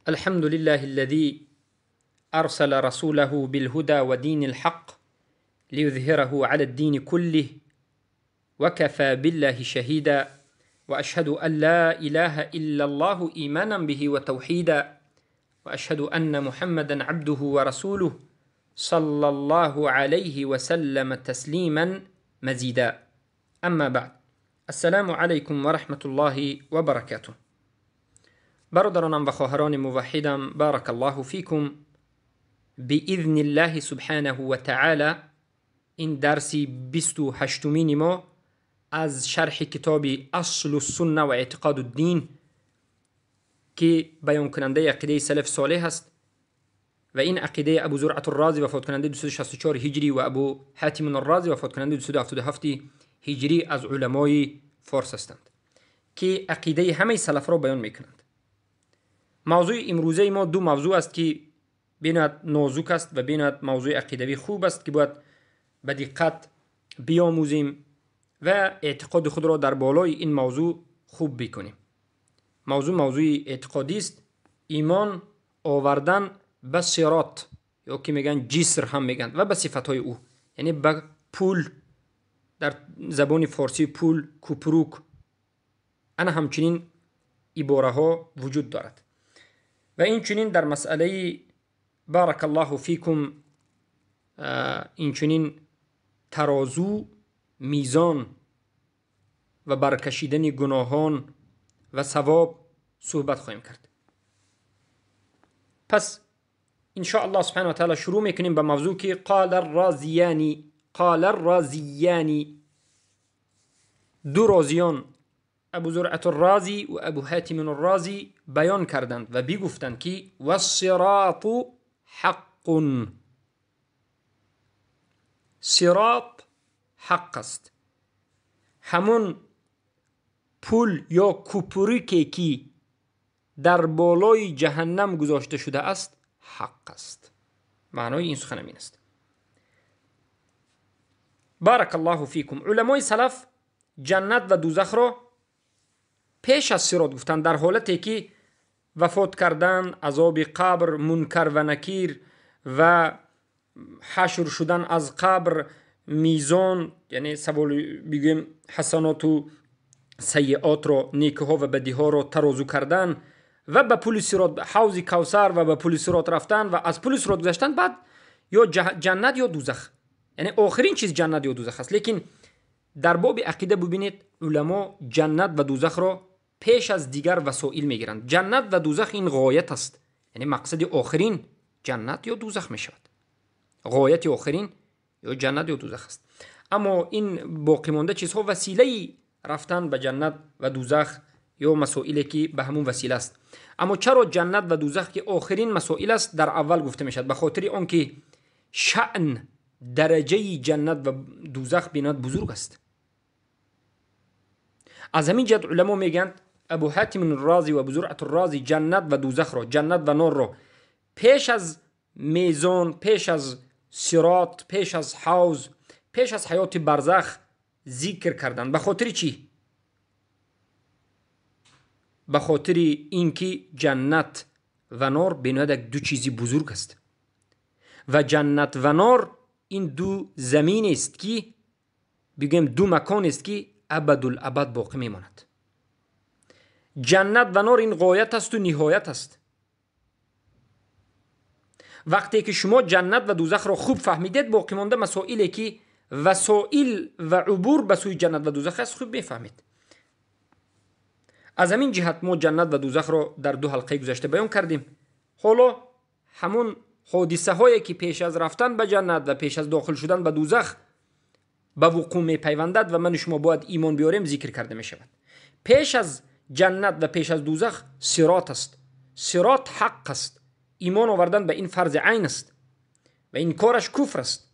الحمد لله الذي أرسل رسوله بالهدى ودين الحق ليظهره على الدين كله وكفى بالله شهيدا وأشهد أن لا إله إلا الله إيمانا به وتوحيدا وأشهد أن محمدا عبده ورسوله صلى الله عليه وسلم تسليما مزيدا. أما بعد، السلام علیکم و رحمت الله و برکاته. برادرانم و خواهران موحدم، بارک الله فیکم. باذن الله سبحانه و تعالی این درسی 28 ما از شرح کتاب اصل السنه و اعتقاد الدین که بیان کننده عقیده سلف صالح است و این عقیده ابو زرعة الرازی وفات کننده 264 هجری و ابو حاتم الرازی وفات کننده 277 هجری از علمای فارس هستند که عقیده همه سلف را بیان میکنند. موضوع امروزه ما دو موضوع است که بیناد نازک است و بیناد موضوع عقیدوی خوب است که باید به دقت بیاموزیم و اعتقاد خود را در بالای این موضوع خوب بکنیم. موضوع اعتقادی است، ایمان آوردن به صراط یا که میگن جسر هم میگن و به صفتهای او، یعنی به پول، در زبان فارسی پول، کوپروک، انا همچنین عباره ها وجود دارد. و این چنین در مسئله بارک الله فیکم، این چنین ترازو، میزان و برکشیدن گناهان و ثواب صحبت خواهیم کرد. پس ان شاء الله سبحانه و تعالی شروع میکنیم به موضوع که قال الرازیانی، قال الرازیانی، دو رازیان ابو زرعة الرازی و ابو حاتم الرازی بیان کردند و بگفتند که والصراط حق، صراط حق است. همون پول یا کوپریکی که در بالای جهنم گذاشته شده است حق است. معنای این سخن این است. بارک الله فیکم. علمای سلف جنت و دوزخ را پیش از صراط گفتند، در حالتی که وفات کردن، عذاب قبر، منکر و نکیر و حشر شدن از قبر، میزان، یعنی سوال بگویم حسنات و سیئات را، نیکی‌ها و بدیها را ترازو کردن و به پل صراط، حوض کوثر و به پل صراط رفتن و از پل صراط گذشتن، بعد یا جنت یا دوزخ، یعنی آخرین چیز جنت یا دوزخ است. لیکن در باب عقیده ببینید علما جنت و دوزخ را پیش از دیگر وسایل میگیرند. جنت و دوزخ این غایت است، یعنی مقصد آخرین جنت یا دوزخ میشود، غایت آخرین یا جنت یا دوزخ است. اما این باقی مانده چیزها وسیله رفتن به جنت و دوزخ یا مسائلی که به همون وسیله است. اما چرا جنت و دوزخ که آخرین مسائل است در اول گفته میشد؟ به خاطر آنکه شأن درجه جنت و دوزخ بیناد بزرگ است. از همین جهت علما میگن ابو حاتم الرازی و ابو زرعة الرازی جنت و دوزخ را، جنت و نار را پیش از میزان، پیش از صراط، پیش از حوض، پیش از حیات برزخ ذکر کردند. به خاطر چی؟ به خاطر اینکه جنت و نار بیناد یک دو چیزی بزرگ است و جنت و نار این دو زمین است که بگیم دو مکان است که ابدالابد باقی میماند. جنت و نار این غایت است و نهایت است. وقتی که شما جنت و دوزخ را خوب فهمیدید، باقی مانده مسائلی که وسایل و عبور به سوی جنت و دوزخ است خوب میفهمید. از همین جهت ما جنت و دوزخ را در دو حلقه گذشته بیان کردیم. حالا همون حادثه هایی که پیش از رفتن به جنت و پیش از داخل شدن به دوزخ به وقوع میپیوندد و من شما باید ایمان بیاریم ذکر کرده می شود. پیش از جنت و پیش از دوزخ صراط است. صراط حق است. ایمان آوردن به این فرض عین است و این کارش کفر است.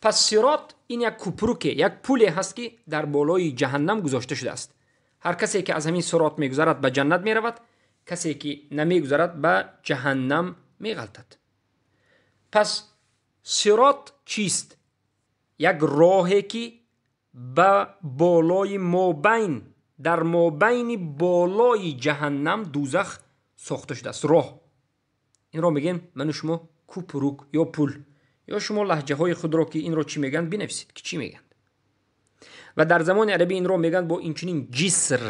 پس صراط این یک کوپروکه، یک پولی هست که در بالای جهنم گذاشته شده است. هر کسی که از همین صراط میگذرد به جنت میرود، کسی که نمیگذرد به جهنم میغلطد. پس صراط چیست؟ یک راهی که به بالای مابین، در مابین بالای جهنم دوزخ сохта шудааст, роҳ. Инро мегӯем ману шумо купрук ё пул, ё шумо лаҳҷаҳои худро ки инро чӣ мегӯянд бинависед ки чӣ мегӯянд. Ва дар забони арабӣ инро мегӯянд бо инчунин ҷиср,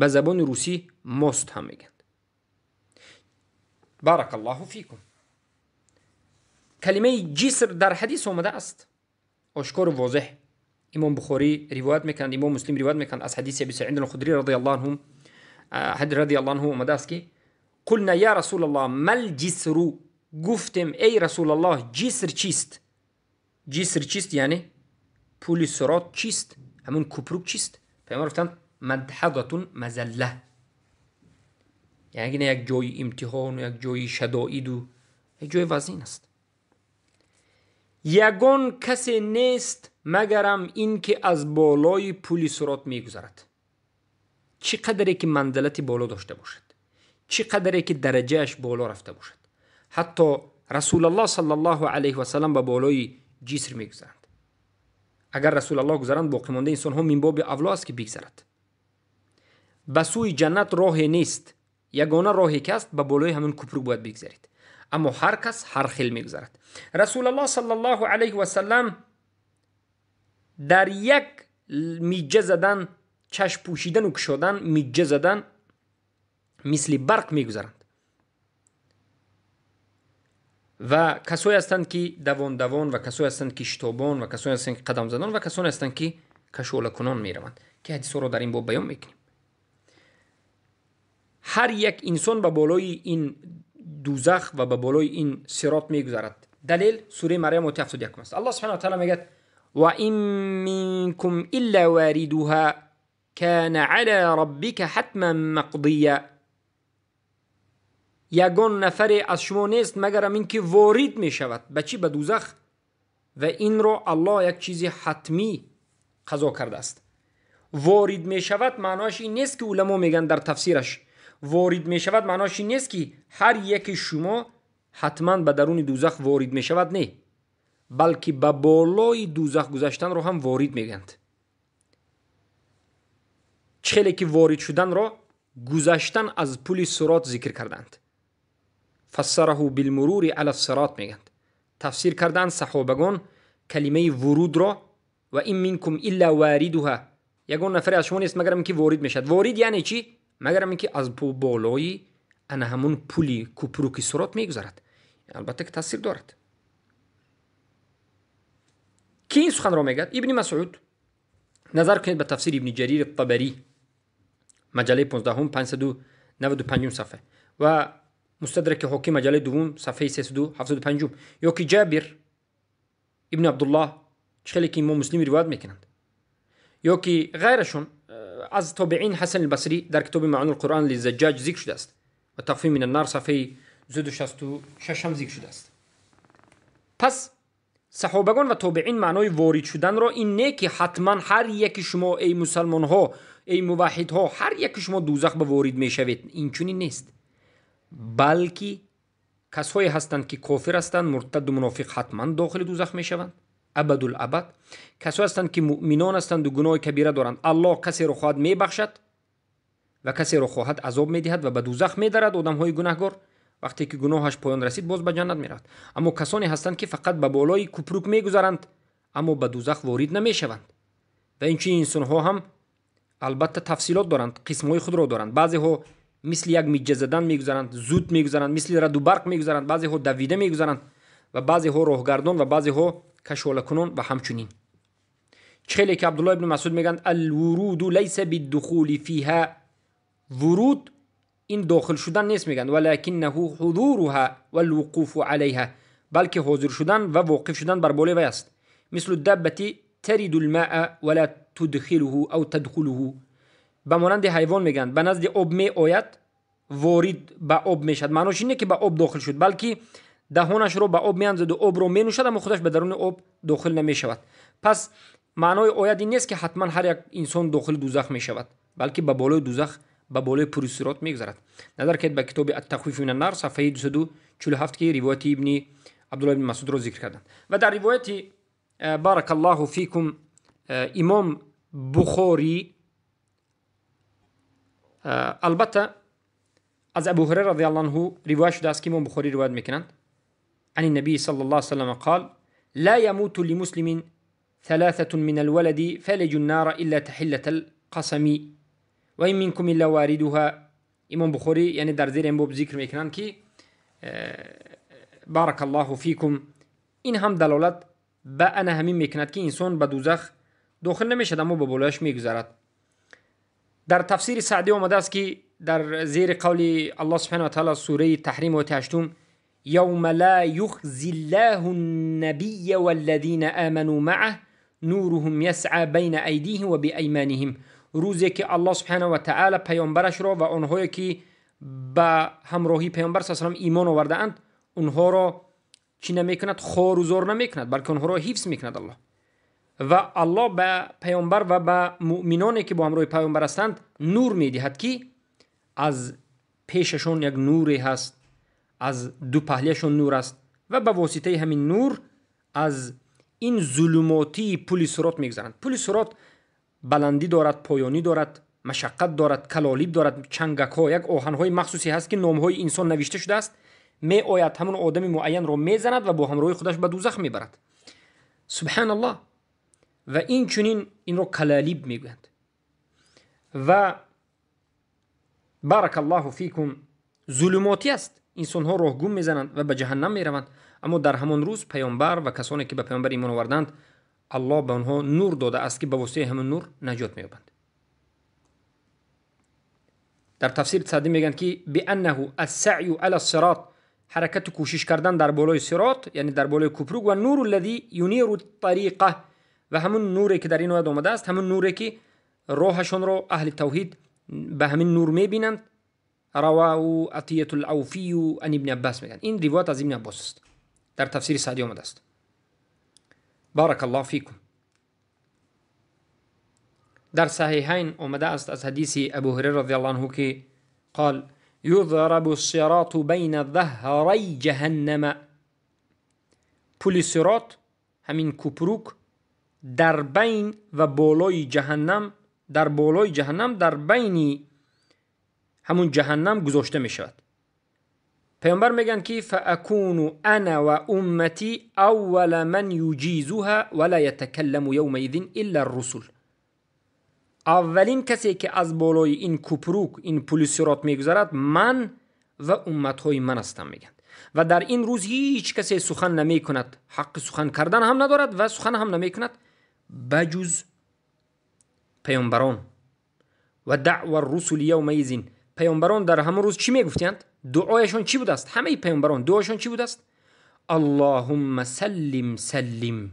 ба забони русӣ мост ҳам мегӯянд. Баракаллоҳу фикум. Калимаи ҷиср дар ҳадис омадааст, ошкору возеҳ. Имом Бухорӣ ривоят мекунанд, имом Муслим ривоят мекунанд аз ҳадиси Аби Саид ал-Худрӣ радиаллоҳу анҳу омадааст ки қулна я расулаллоҳ мал ҷисру, гуфтем эй расулаллоҳ ҷиср чист? Ҷиср чист яъне пули сирот чист? Ҳамун купрук чист? Пайғамбар гуфтанд мадҳадатун мазалла, яъне як ҷои имтиҳону як ҷои шадоиду як ҷои вазин аст. Ягон касе нест магарам ин ки аз болои пули сирот мегузарад. Чӣ қадаре ки манзилати боло дошта бошад, чӣ қадаре ки дараҷааш боло рафта бошад, ҳатто расулаллоҳ саллаллоҳу алайҳи васаллам ба болои ҷиср мегузаранд. Агар расулаллоҳ гузаранд, боқимондаи инсонҳо мин боби авло аст ки бигзарад. Ба сӯи ҷаннат роҳе нест, ягона роҳе ки аст ба болои ҳамин купрук бояд бигзаред. Аммо ҳар кас ҳар хел мегузарад. Расулаллоҳ саллаллоҳу алайҳи васаллам дар як миҷа задан, чашм пӯшидану кушодан, миҷа задан мисли барқ мегузаранд. Ва касое ҳастанд ки давон-давон, ва касое ҳастанд ки шитобон, ва касое ҳастанд ки қадамзанон, ва касоне ҳастанд ки кашолакунон мераванд, ки ҳадисҳоро дар ин боб баён мекунем. Ҳар як инсон ба болои ин дузах ва ба болои ин сирот мегузарад. Далел сураи Марьям ояти 71 аст. Аллоҳ субҳанаҳу ва таъала мегӯяд ва ин минкум илла варидуҳа кана ала раббика ҳатман мақдия. Ягон нафаре аз шумо нест магарам ин ки ворид мешавад. Ба чӣ? Ба дузах. Ва инро Аллоҳ як чизи ҳатмӣ қазо кардааст. Ворид мешавад маъноаш ин нест ки уламо мегӯянд дар тафсираш ворид мешавад маъноаш ин нест ки ҳар яки шумо ҳатман ба даруни дузах ворид мешавад, не, балки ба болои дузах гузаштанро ҳам ворид мегӯянд. Чӣ хеле ки ворид шуданро гузаштан аз пули сирот зикр карданд. Фассараҳу билмурури ала сирот мегӯянд. Тафсир карданд саҳобагон калимаи вурудро ва ин минкум илла варидуҳа, ягон нафаре аз шумо нест магарам ин ки ворид мешавад. Ворид яъне чӣ? Магарам ин ки аз болои ана ҳамун пули купруки сирот мегузарад. Албатта ки таъсир дорад. Ки ин суханро мегӯяд? Ибни Масъуд. Назар кунед ба тафсири Ибни Ҷарир Табарӣ, маҷаллаи 15, 595 сафҳа, ва Мустадраки Ҳоким маҷаллаи 2, сафҳаи 375, ё ки Ҷабир ибни Абдуллоҳ, чӣ хеле ки имом Муслим ривоят мекунанд, ё ки ғайрашон аз тобеин Ҳасан албасрӣ дар китоби Маънул Қуръон лизаҷҷаҷ зикр шудааст ва Тахфиф мин аннар сафҳаи 266 ҳам зикр шудааст. Пас саҳобагон ва тобеин маънои ворид шуданро ин не ки ҳатман ҳар яки шумо эй мусалмонҳо, эй муваҳҳидҳо, ҳар яки шумо дузах ба ворид мешавед, инчунин нест, балки касҳое ҳастанд ки кофир ҳастанд, муртаду мунофиқ ҳатман дохили дузах мешаванд абадул абад. Касое ҳастанд ки муъминон ҳастанду гуноҳи кабира доранд, Аллоҳ касеро хоҳад мебахшад ва касеро хоҳад азоб медиҳад ва ба дузах медарад одамҳои гунаҳгор. Вақте ки гуноҳаш поён расид боз ба ҷаннат меравад. Аммо касоне ҳастанд ки фақат ба болои купрук мегузаранд, аммо ба дузах ворид намешаванд. Ва инчунин инсонҳо ҳам албатта тафсилот доранд, қисмҳои худро доранд. Баъзеҳо мисли як миҷа задан мегузаранд, зуд мегузаранд, мисли раду барқ мегузаранд, баъзеҳо давида мегузаранд ва баъзеҳо роҳгардон ва баъзеҳо кашолакунон ва ҳамчунин. Чӣ хеле ки Абдуллоҳ ибни Масъуд мегӯянд алвуруду лайса биддухули фиҳа, вуруд ин дохил шудан нест мегӯянд, валакиннаҳу ҳузуруҳа валвуқуфу алайҳа, балки ҳозир шудан ва воқиф шудан бар болои вай аст. Мислу даббати тариду лмаа вала тудхилуҳу ав тадхулуҳу, ба монанди ҳайвон мегӯянд ба назди об меояд, ворид ба об мешавад. Маънош ин не ки ба об дохил шуд, балки даҳонашро ба об меандозаду обро менӯшад, аммо худаш ба даруни об дохил намешавад. Пас маънои оят ин нест ки ҳатман ҳар як инсон дохили дузах мешавад, балки ба болои дузах, ба болои пули сирот мегузарад. Назар кунед ба китоби Ат-Тахвиф мин ан-нар сафҳаи 247 ки ривояти ибни Абдуллоҳ ибни Масъудро зикр карданд. Ва дар ривояти баракаллоҳу фикум имом Бухорӣ, албатта از ابو هريره رضی الله عنه روایت شده است که امام بخاری روایت میکنند عن النبي صلى الله عليه وسلم قال لا يموت لمسلم ثلاثة من الولد فلج النار إلا تحلة القسم وإن منكم إلا واردها. امام بخاری یعنی در زیر این باب ذکر میکنند که بارک الله فیکم این هم دلالت به انا همین میکند که انسان به دوزخ داخل نمیشد اما به بالایش میگذرد. در تفسیر سعدی آمده است که در زیر قول الله سبحانه و تعالی سوره تحریم و 8 یوم لا یخزی الله النبی والذین آمنوا معه نورهم یسعی بین ایدیهم و بایمانهم. روزی که الله سبحانه و تعالی پیامبرش را و آنهایی که به همراهی پیامبر صلی الله علیه و سلم ایمان آورده اند اونها را چی نمیکند؟ خار و زار نمیکند، بلکه آنها را حفظ میکند الله. و الله به پیامبر و به مؤمنانی که با همراه پیامبر هستند نور میدهد که از پیششون یک نوری هست، از دو پهلیشون نور است و به واسطه همین نور از این ظلماتی پل صراط میگذرند. پل صراط بلندی دارد، پایانی دارد، مشقت دارد، کلالیب دارد، چنگک ها، یک آهن های مخصوصی هست که نام های انسان نوشته شده است، می آید همون آدم معین رو میزند و با همراه خودش به دوزخ میبرد. سبحان الله. و این چنین این رو کلالیب میگویند. و بارک الله فیکم ظلماتی است، انسان ها راه گم میزنند و به جهنم میروند، اما در همان روز پیامبر و کسانی که به پیامبر ایمان آوردند الله به آنها نور داده است که به واسطه همون نور نجات مییابند. در تفسیر سعدی میگن که بانه السعی علی الصراط، حرکت کوشش کردن در بالای صراط یعنی در بالای کوپروک، و نور الذی ینیر الطریقه، و همون نوری که در این آیت آمده است، همون نوری که راهشان را اهل توحید به همین نور میبینند. رواه عطیه العوفی عن ابن عباس میگن این روایت از ابن عباس است، در تفسیر سعدی آمده است. بارک الله فیکم. در صحیحین آمده است از حدیث ابو هریره رضی الله عنه که قال یضرب الصراط بین ظهری جهنم. پل صراط همین کوپروک در بین و بالای جهنم، در بالای جهنم، در بین همون جهنم گذاشته می شود. پیامبر میگن که فاکون انا و امتی اول من یجیزها ولا یتکلم یومئذ الا الرسل. اولین کسی که از بالای این کوپروک، این پل صراط میگذرد، من و امتهای من هستم میگن. و در این روز هیچ کسی سخن نمی کند، حق سخن کردن هم ندارد و سخن هم نمی کند بجز پیامبران. و دعوی الرسل یومئذ، پیامبران در همون روز چی میگفتند؟ دعایشون چی بود است؟ همه پیامبران دعایشون چی بود است؟ اللهم سلم سلم.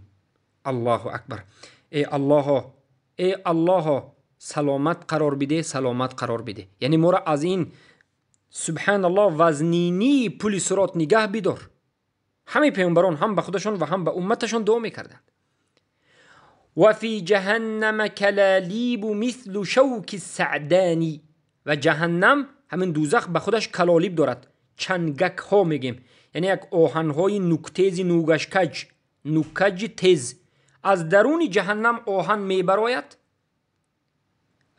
الله اکبر. ای الله، ای الله، سلامت قرار بده، سلامت قرار بده. یعنی ما را از این سبحان الله وزنینی پل صراط نگه بدار. همه پیامبران هم به خودشون و هم به امتشون دعا میکردند. و فی جهنم کلالیب مثل شوک السعدانی. و جهنم همین دوزخ به خودش کلالیب دارد، چنگک ها میگیم، یعنی یک آهن های نوکتیز، نوگشکج، نوکج تیز از درون جهنم آهن میبراید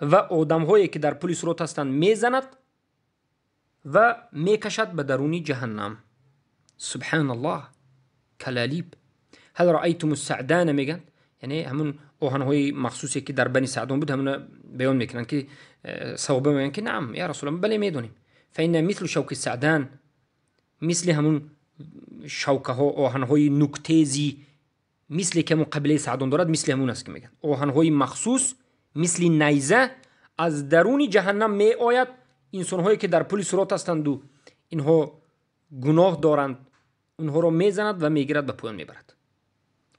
و آدم هایی که در پل صراط هستند میزند و میکشد به درون جهنم. سبحان الله. کلالیب. هل رأیتم السعدان میگن، یعنی همون آهن های مخصوصی که در بنی سعدان بود همون بیان میکنن که صحابه میگن که نعم یا رسول الله، بله میدونیم. فإن مثل شوک السعدان، مثل همون شوکه ها، آهن های نوکتیزی، مثل که همون قبیله سعدان دارد، مثل همون است که میگن آهن های مخصوص مثل نیزه از درون جهنم می آید. انسان هایی که در پل صراط هستند و اینها گناه دارند، اونها را میزند و میگیرد و پایان میبرد.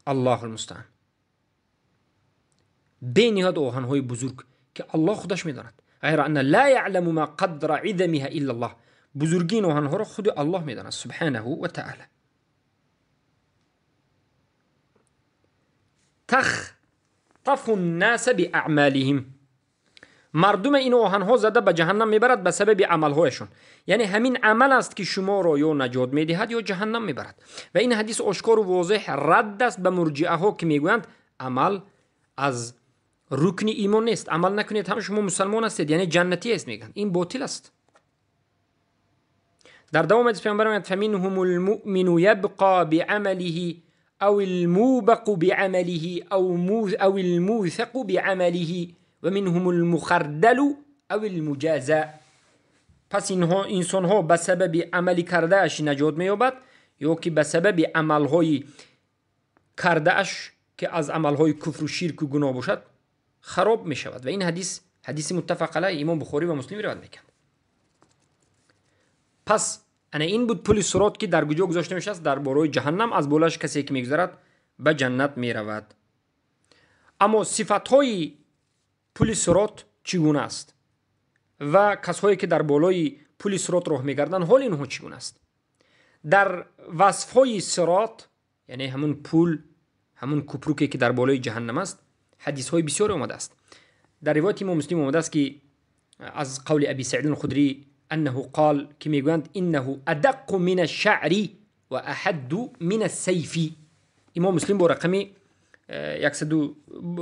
الله المستعان. بینهایت آهن های بزرگ که الله خودش میداند. غیر ان لا یعلم ما قدر عظمها الا الله. بزرگی این آهن ها را خود الله میداند سبحانه و تعالی. تخطف الناس باعمالهم. مردم این آهنها زده به جهنم میبرد به سبب عملهایشون. یعنی همین عمل است که شما را یا نجات میدهد یا جهنم میبرد. و این حدیث آشکار و واضح رد است به مرجئه ها که میگویند عمل از رکن ایمان نیست، عمل نکنید هم شما مسلمان هستید، یعنی جنتی است میگن. این باطل است. Дар давом ҳадис паёмбар мегӯяд: فمنهم المؤمن يبقى بعمله أو الموبق بعمله أو الموثق بعمله ومنهم المخردل أو المجازى. پس اینها انسانها به سبب عملی کرده اش نجات مییابد یا که به سبب عملهای کرده اش که از عملهای کفر و شرک و گناه باشد خراب می شود. و این حدیث حدیث متفق علیه امام بخاری و مسلم روایت میکند. پس انا این بود پل صراط که در کجا گذاشته میشه است؟ در بالای جهنم، از بالایش کسی که میگذرد به جنت میرود. اما صفتهای پل صراط چگونه است و کسایی که در بالای پل صراط راه میگردند حال اینها چگونه است؟ در وصفهای صراط، یعنی همون پل، همون کوپروکی که در بالای جهنم است، حدیث های بسیار آمده است. در روایت امام مسلم آمده است که از قول ابی سعید الخدری انه قال که میگویند انه ادق من الشعر و احد من السیف. امام مسلم با رقم 100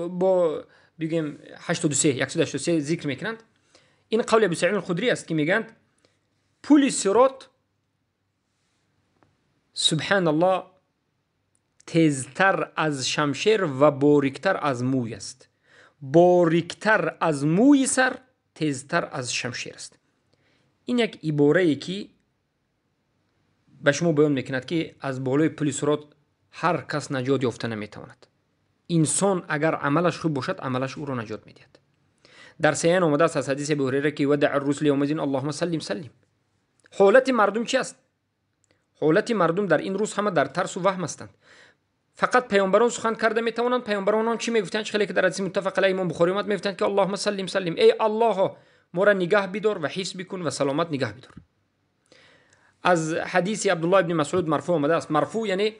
با بگیم 83 183 ذکر میکنند. این قول ابی سعید الخدری است که میگویند پل صراط سبحان الله تیزتر از شمشیر و باریکتر از موی است. باریکتر از موی سر، تیزتر از شمشیر است. این یک عباره ای که به شما بیان میکند که از بالای پل صراط هر کس نجات یافته نمیتواند. انسان اگر عملش خوب باشد عملش او را نجات میدهد. در صحیحین آمده است از حدیث ابو هریره که ودع الرسل یومئذ اللهم سلم سلم. حالت مردم چی است؟ حالت مردم در این روز همه در ترس و وهم هستند. فقط پیامبران سخن کرده میتوانند. پیامبران هم چی میگفتند؟ خیلی که در حدیث متفق علیه امام بخاری اومد میگفتند که اللهم سلم سلم، ای الله ما را نگه بدار و حفظ بکن و سلامت نگه بدار. از حدیث عبدالله ابن مسعود مرفوع آمده است. مرفوع یعنی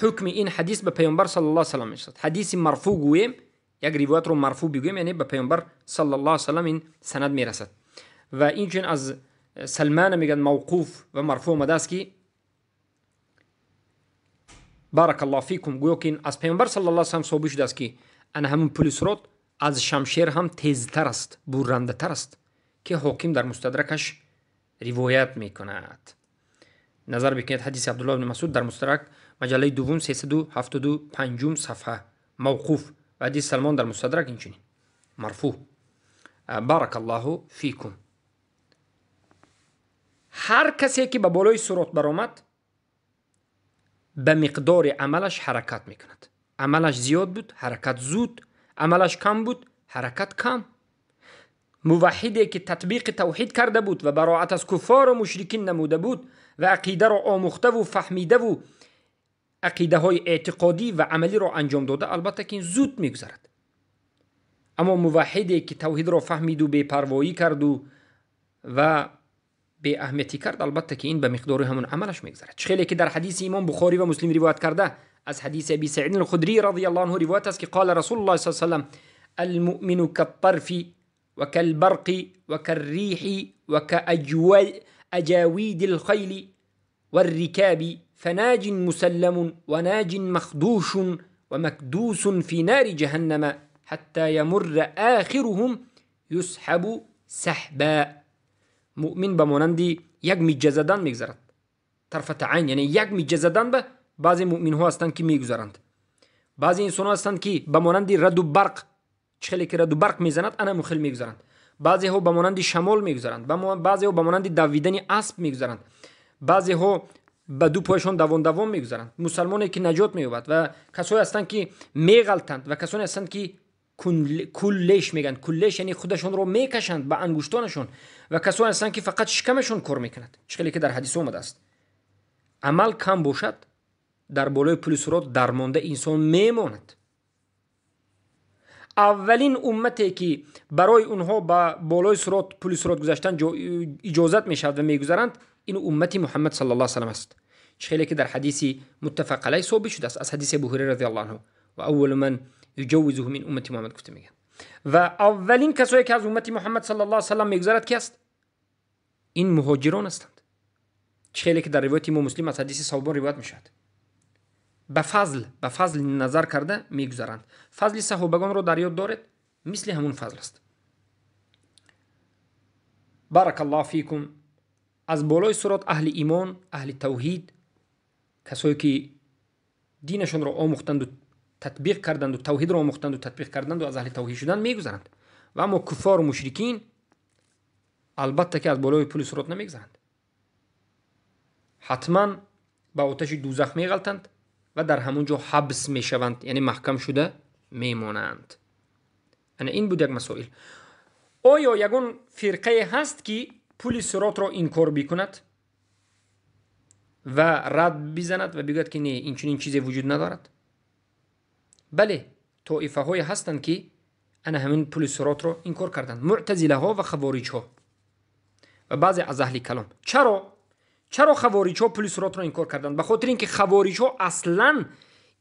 حکم این حدیث به پیامبر صلی الله علیه و سلم میرسد. حدیث مرفوع گوییم، یک روایت رو مرفوع بگوییم یعنی به پیامبر صلی الله علیه و سلم این سند میرسد. و اینچنین از سلمان میگن موقوف و مرفوع آمده است که بارک الله فیکم، گویا که از پیامبر صلی الله علیه و سلم ثابت شده است که ان همون پل صراط از شمشیر هم تیزتر است، برنده تر است، که حاکم در مستدرکش روایت میکند. نظر بکنید حدیث عبدالله بن مسعود در مستدرک مجله دوم 375 صفحه موقوف، و حدیث سلمان در مستدرک اینچنین مرفوع. بارک الله فیکم. هر کسی که به بالای صراط برآمد به مقدار عملش حرکت میکند. عملش زیاد بود حرکت زود، عملش کم بود حرکت کم. موحدی که تطبیق توحید کرده بود و براعت از کفار و مشرکین نموده بود و عقیده را آموخته و فهمیده و عقیده های اعتقادی و عملی را انجام داده، البته که این زود میگذرد. اما موحدی که توحید را فهمید و بی‌پروایی کرد و بی اهمیتی کرد، البته که این به مقدار همون عملش میگذرد. خیلی که در حدیث امام بخاری و مسلم روایت کرده از حدیث ابی سعید الخدری رضی الله عنه روایت است که قال رسول الله صلی الله علیه و سلم المؤمن كالطرف وكالبرق وكالريح وكأجاويد الخيل والركاب فناج مسلم وناج مخدوش ومكدوس في نار جهنم حتى يمر آخرهم يسحب سحبا. مؤمن به مانند یک میجه زدن میگذرد، طرفت عین، یعنی یک میجه زدن به بعضی مؤمن ها هستند که میگذرند. بعضی انسان ها هستند که به مانند رد و برق، چخلی که رد و برق میزند انا مخل میگذرند. بعضی ها به مانند شمال میگذرند، بعضی ها به مانند دویدن اسب میگذرند، بعضی ها به دو پایشان دوان دوان میگذرند. مسلمانی که نجات مییابد و کسایی هستند که میغلطند و کسانی هستند که کلش میگن، کلش یعنی خودشون رو میکشند به انگشتانشون، و کسانی هستند که فقط شکمشون کار میکند. چخلی که در حدیث اومده است عمل کم باشد در بالای پل صراط درمانده انسان میماند. اولین امتی که برای اونها با بالای صراط پل صراط گذشتن اجازت میشود و میگذرند این امتی محمد صلی الله علیه و سلم است. چخلی که در حدیث متفق علیه ثابت شده است از حدیث ابو هریره رضی الله عنه و اول من یجوزه من امتی محمد گفته میگن. و اولین کسایی که از امتی محمد صلی الله علیه و سلم میگذرد کی است؟ این مهاجران هستند. چخلی که در روایت امام مسلم از حدیث ثوبان روایت میشود به فضل نظر کرده میگذرند. فضل صحابگان رو در یاد دارید، مثل همون فضل است. بارک الله فیکم. Аз болои сирот аҳли имон, аҳли тавҳид, касое ки динашонро омӯхтанду татбиқ карданду, тавҳидро омӯхтанду татбиқ карданду аз аҳли тавҳид шудан мегузаранд. Ва аммо куффору мушрикин албатта ки аз болои пули сирот намегузаранд, ҳатман ба оташи дӯзах меғалтанд ва дар ҳамон ҷо ҳабс мешаванд, яъне маҳкам шуда мемонанд. Ана ин буд як масоил. Оё ягон фирқае ҳаст ки пули сиротро инкор бикунад ва рад бизанад ва бигӯяд ки не, инчунин чизе вуҷуд надорад? Бале, тоифаҳое ҳастанд ки ана ҳамин пули сиротро инкор карданд, муътазилаҳо ва хавориҷҳо ва баъзе аз аҳли калом. Чаро? Чаро хавориҷҳо пули сиротро инкор карданд? Ба хотири ин ки хавориҷҳо аслан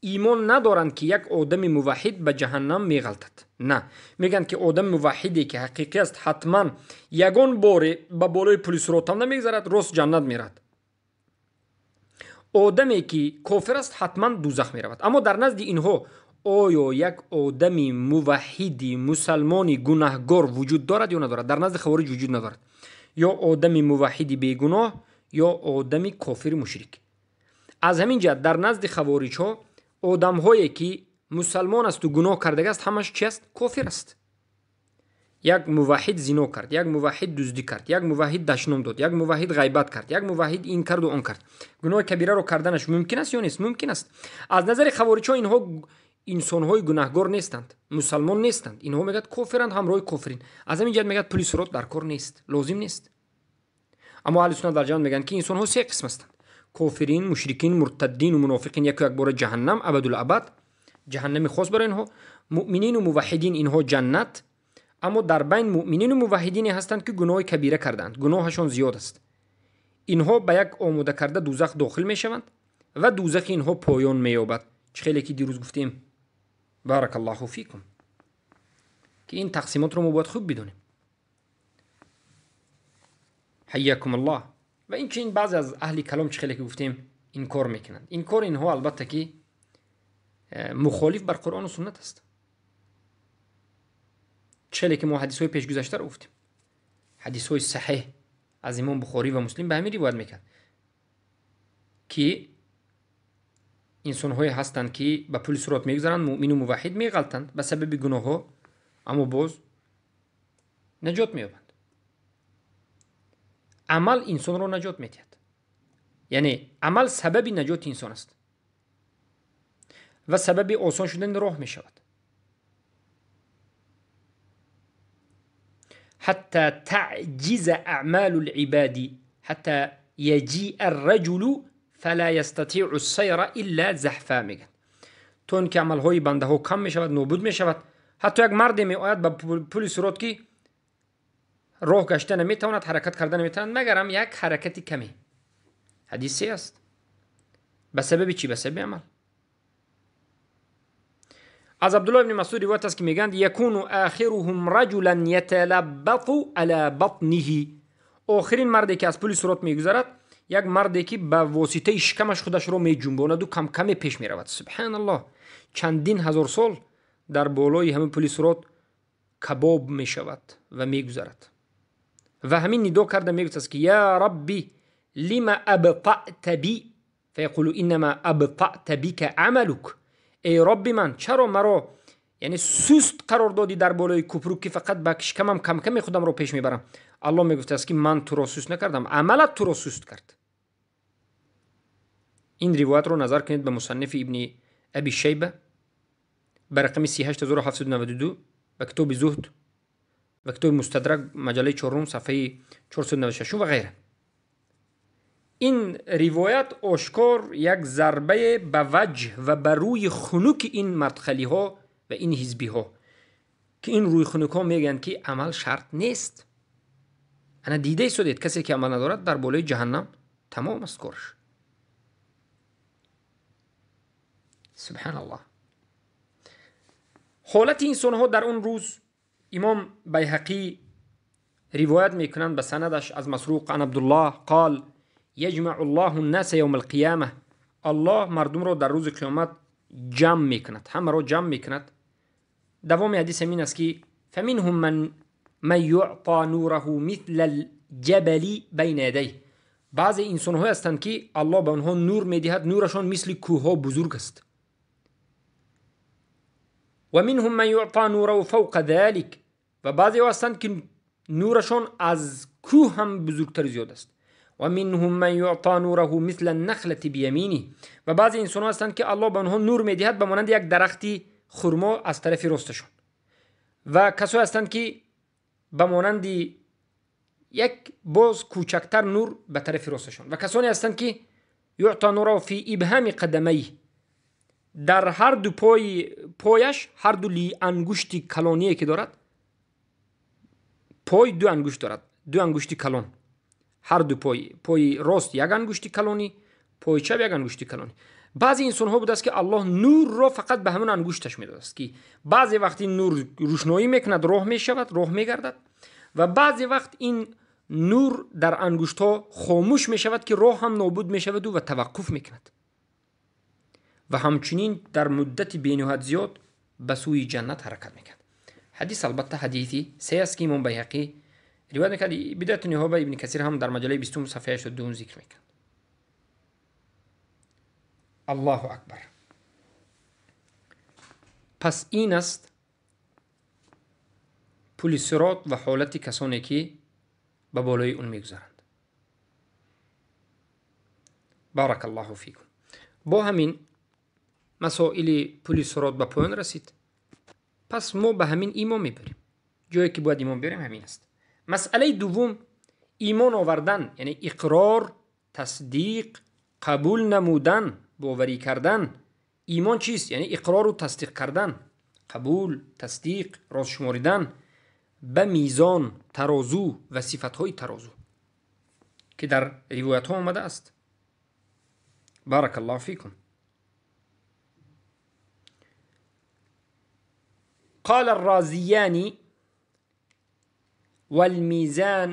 имон надоранд ки як одами муваҳҳид ба ҷаҳаннам меғалтад. На, мегӯянд ки одами муваҳҳиде ки ҳақиқӣ аст ҳатман ягон боре ба болои пули сиротам намегзарад, рост ҷаннат мерад. Одаме ки кофир аст ҳатман дӯзах меравад. Аммо дар назди инҳо оё як одами муваҳҳиди мусалмони гунаҳгор вуҷуд дорад ё надорад? Дар назди хавориҷ вуҷуд надорад. Ё одами муваҳҳиди бегуноҳ, ё одами кофири мушрик. Аз ҳамин ҷиҳат дар назди хавориҷҳо одамҳое ки мусалмон асту гуноҳ кардагааст ҳамаш чи аст? Кофир аст. Як муваҳҳид зино кард, як муваҳҳид дуздӣ кард, як муваҳҳид дашном дод, як муваҳҳид ғайбат кард, як муваҳҳид ин карду он кард. Гуноҳи кабираро карданаш мумкин аст ё нест? Мумкин аст. Аз назари хавориҷҳо инҳо инсонҳои гунаҳгор нестанд, мусалмон нестанд. Инҳо мегӯяд кофиранд, ҳамроҳи кофирин. Аз ҳамин ҷиҳат мегӯяд пули сирот дар кор нест, лозим нест. Аммо аҳли суннат вал ҷамоат мегӯянд ки инсонҳо се қисм ҳастанд: кофирин, мушрикин, муртаддину мунофиқин, яку якбора ҷаҳаннам абадулабад, ҷаҳаннами хос барои инҳо. Муъминину муваҳҳидин инҳо ҷаннат. Аммо дар байн муъминину муваҳҳидине ҳастанд ки гуноҳи кабира кардаанд, гуноҳашон зиёд аст. Инҳо ба як омода карда дӯзах дохил мешаванд ва дӯзахи инҳо поён меёбад. Чӣ хеле ки дирӯз гуфтем, баракаллоҳу фикум, ки ин тақсимотро мо бояд хуб бидонем. ҳайякум аллоҳ. Ва инчунин баъзе аз аҳли калом чӣ хеле ки гуфтем инкор мекунанд. Инкори инҳо албатта ки мухолиф бар Қуръону суннат аст. Чӣ хеле ки мо ҳадисҳои пешгузаштаро гуфтем, ҳадисҳои саҳеҳ аз имом Бухорӣ ва Муслим ба ҳамин ривоят мекард ки инсонҳое ҳастанд ки ба пули сирот мегузаранд, муъмину муваҳҳид меғалтанд ба сабаби гуноҳҳо, аммо боз наҷот меёбанд. Амал инсонро наҷот медиҳад, яъне амал сабаби наҷоти инсон аст ва сабаби осон шудани роҳ мешавад. ҳатта таъҷиза аъмалу либади ҳатта яҷиа арраҷулу фала ястатиъу ссайра илла заҳфа, мегӯяд. То ин ки амалҳои бандаҳо кам мешавад, нобуд мешавад. Ҳатто як марде меояд ба пули сирот ки роҳ гашта наметавонад, ҳаракат карда наметавонад, магарам як ҳаракати каме. Ҳадис се аст. Ба сабаби чӣ? Ба сабаби амал. Аз Абдуллоҳ ибни Масъуд ривоят аст ки мегӯянд якуну охируҳум раҷулан яталаббату ала батниҳи. Охирин марде ки аз пули сирот мегузарад як марде ки ба воситаи шикамаш худашро меҷунбонаду камкаме пеш меравад. Субҳаналлоҳ, чандин ҳазор сол дар болои ҳамин пули сирот кабоб мешавад ва мегузарад. Ва ҳамин нидо карда мегӯяд ки я рабби лима абтаъта би, фаяқулу иннама абтаъта бика амалук. Эй Робби ман, чаро маро яъне суст қарор додӣ дар болои купрук ки фақат ба шикамам камкаме худамро пеш мебарам? Аллоҳ мегуфтааст ки ман туро суст накардам, амалат туро суст кард. Ин ривоятро назар кунед ба мусаннифи ибни аби шайба ба рақами 38792, ба китоби зуҳд ва китоби мустадрак маҷаллаи чорум сафҳаи 496 ва ғайра. Ин ривоят ошкор як зарбае ба ваҷҳ ва ба рӯи хунуки ин мадхалиҳо ва ин ҳизбиҳо, ки ин рӯи хунукҳо мегӯянд ки амал шарт нест. Ана дида истодед, касе ки амал надорад дар болои ҷаҳаннам тамом аст кораш. Субҳаналлоҳ. Ҳолати инсонҳо дар он рӯз имом Байҳақӣ ривоят мекунанд ба санадаш аз Масруқ ан Абдуллоҳ қол یجمع الله الناس یوم القیامه. الله مردم رو در روز قیامت جمع میکند، همه رو جمع میکند. دوام حدیث همین است که فمنهم من یعطى نوره مثل الجبل بین یدیه. Баъзе инсонҳое ҳастанд, ки Аллоҳ ба онҳо нур медиҳад, нурашон мисли кӯҳҳо бузург аст. Ва минҳум ман юъта нураҳу фавқа залик. Ва баъзеҳо ҳастанд, ки нурашон аз кӯҳ ҳам бузургтар зиёд аст. Ва минҳум ман юъта нураҳу мисла ан-нахлати бияминиҳ. Ва баъзе инсонҳо ҳастанд, ки Аллоҳ ба онҳо нур медиҳад ба монанди як дарахти хурмо аз тарафи росташон. Ва касое ҳастанд, ки ба монанди як боз кӯчактар нур ба тарафи росташон. Ва касоне ҳастанд, ки юъта нураҳу фи ибҳами қадамайҳ, дар ҳар ду пояш ҳар ду ангушти калоние ки дорад, пой ду ангушт дорад, ду ангушти калон, ҳар ду пой, пои рост як ангушти калонӣ, пои чап як ангушти калонӣ. Баъзе инсонҳо будааст, ки Аллоҳ нурро фақат ба ҳамон ангушташ медодааст, ки баъзе вақт ин нур рӯшноӣ мекунад, роҳ мешавад, роҳ мегардад, ва баъзе вақт ин нур дар ангуштҳо хомӯш мешавад, ки роҳ ҳам нобуд мешаваду ва таваққуф мекунад. Ва ҳамчунин дар муддати бениҳоят зиёд ба сӯи ҷаннат ҳаракат мекард. Ҳадис албатта ҳадиси се аст, ки Имом Байҳақӣ ривоят мекард. Бидояту Ниҳоя Ибни Касир ҳам дар маҷаллаи 20 сафҳаи 82 зикр мекард. Аллоҳу акбар. Пас ин аст пули сирот ва ҳолати касоне, ки ба болои он мегузаранд. Баракаллоҳу фикум. Бо ҳамин масоили пули сирот ба поён расид. Пас мо ба ҳамин имон мебарем. Ҷое ки бояд имон биёрем ҳамин аст. Масъалаи дуввум имон овардан, яъне иқрор, тасдиқ, қабул намудан, боварӣ кардан. Имон чист? Яъне иқрору тасдиқ кардан, қабул, тасдиқ, рост шуморидан ба мизон, тарозу ва сифатҳои тарозу, ки дар ривоятҳо омадааст. Баракаллоҳу фикум. قال الرازيان والميزان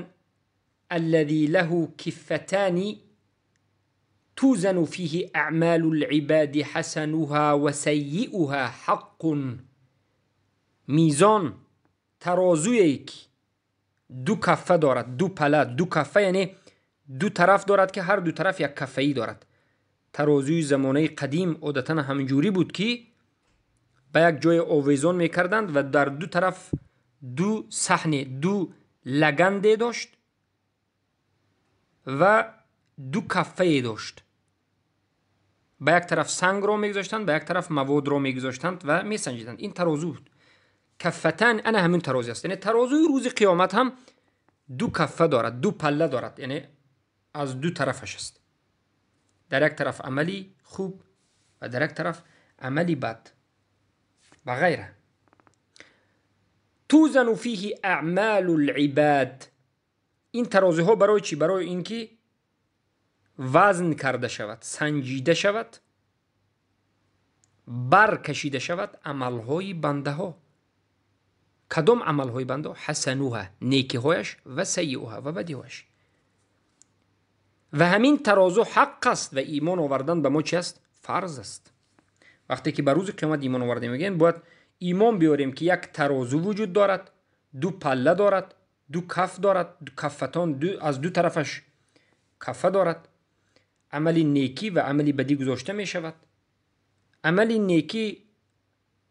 الذي له كفتان توزن فيه أعمال العباد حسنها وسيئها حق. میزان ترازویی که دو کفه دارد، دو پله، دو کفه، یعنی دو طرف دارد که هر دو طرف یک کفه‌ای دارد. ترازوی زمانه قدیم عادتا همینجوری بود که به یک جای آویزان میکردند و در دو طرف دو صحنه، دو لگنده داشت و دو کفه داشت. به یک طرف سنگ را میگذاشتند، به یک طرف مواد را میگذاشتند و میسنجیدند. این ترازو بود. کفتن انا همین ترازو است. یعنی ترازوی روز قیامت هم دو کفه دارد، دو پله دارد، یعنی از دو طرفش است. در یک طرف عملی خوب و در یک طرف عملی بد و غیره. توزن فیه اعمال العباد. این ترازوها برای چی؟ برای اینکه وزن کرده شود، سنجیده شود، برکشیده شود عملهای بنده ها. کدام عملهای بنده ها؟ حسنوها، نیکیهایش، و سیئوها و بدیهایش. و همین ترازو حق است و ایمان آوردن به ما چی است؟ فرض است. وقتی که به روز قیامت ایمان آورده میگن، باید ایمان بیاریم که یک ترازو وجود دارد، دو پله دارد، دو کف دارد، دو کفتان، دو از دو طرفش کفه دارد. عمل نیکی و عمل بدی گذاشته می شود. عمل نیکی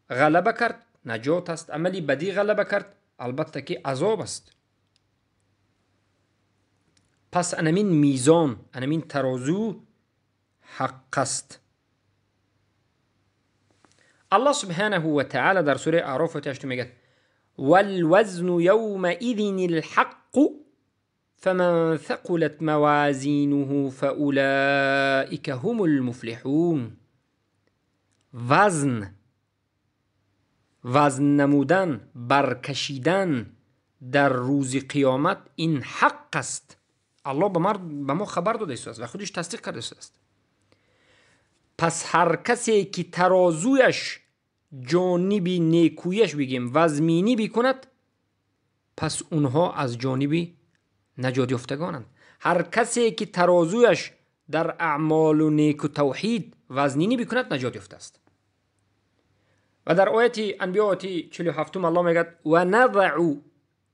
غلبه کرد، نجات است. عمل بدی غلبه کرد، البته که عذاب است. پس انمین میزان، انمین ترازو حق است. الله سبحانه و تعالی در سوره اعراف 8 میگه والوزن يومئذ الحق فمن ثقلت موازینه فأولئك هم المفلحون. وزن، وزن نمودن، برکشیدن در روز قیامت این حق است. الله به ما خبر داده است و خودش تصدیق کرده است. پس هر کسی که ترازویش جانب نیکویش بگیم وزمینی بکند، پس اونها از جانب نجات یافتگانند. هر کسی که ترازویش در اعمال و نیک و توحید وزنینی بکند، نجات یافته است. و در آیت انبیاء آیت 47 الله میگه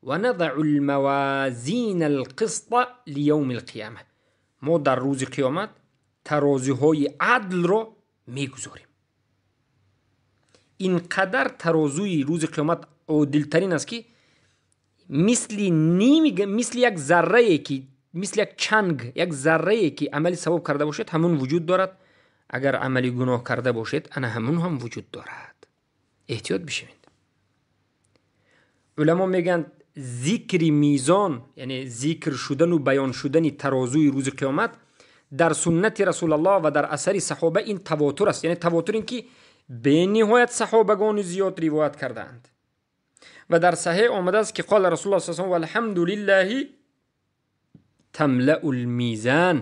و نضع الموازین القسط لیوم القیامه. мо дар рӯзи қиёмат тарозуҳои адлро мегузорем. Ин қадар тарозуи рӯзи қиёмат одилтарин аст, ки мисли ними, мисли як заррае ки, мисли як чанг, як заррае ки амали савоб карда бошед, ҳамун вуҷуд дорад. Агар амали гуноҳ карда бошед, ана ҳамун ҳам вуҷуд дорад. Эҳтиёт бишавед. Уламо мегӯянд, зикри мизон, яъне зикр шудану баён шудани тарозуи рӯзи қиёмат дар суннати Расулаллоҳ ва дар асари саҳоба ин тавотур аст. Яъне тавотур ин ки бениҳоят саҳобагони зиёд ривоят кардаанд. Ва дар саҳеҳ омадааст, ки қол Расулуллоҳ саллаллоҳу алайҳи васаллам: валҳамду лиллаҳи тамлаул мизан.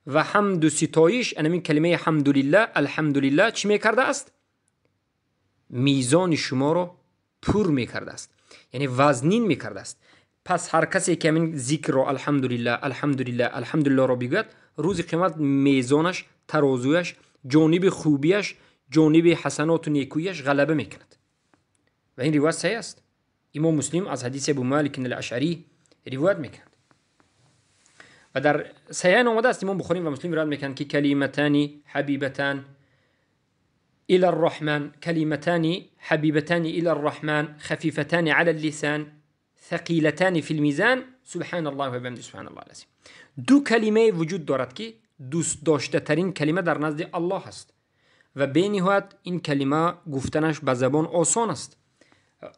Ва ҳамду ситоиш, анамин калимаи ҳамдулиллаҳ, алҳамдулиллаҳ чӣ мекардааст? Мизони шуморо пур мекардааст, яъне вазнин мекардааст. Пас ҳар касе ки ҳамин зикрро алҳамдулиллаҳ, алҳамдулиллаҳ, алҳамдулиллаҳро бигӯяд, рӯзи қиёмат мезонаш, тарозуяш, ҷониби хубияш, ҷониби ҳасаноту некӯяш ғалаба мекунад. Ва ин ривоят саҳеҳ аст. Имом Муслим аз ҳадиси Абу Малик ал-Ашъарӣ ривоят мекунад. Ва дар саҳиҳайн омадааст, Имом Бухорӣ ва Муслим ривоят мекунанд, ки калиматани ҳабибатан إلى الرحمن، كلمتان حبيبتان إلى الرحمن، خفيفتان على اللسان، ثقيلتان في الميزان، سبحان الله وبحمده سبحان الله العظيم. دو کلمه وجود دارد که دوست داشته ترین کلمه در نزد الله است و بینهایت این کلمه گفتنش به زبان آسان است،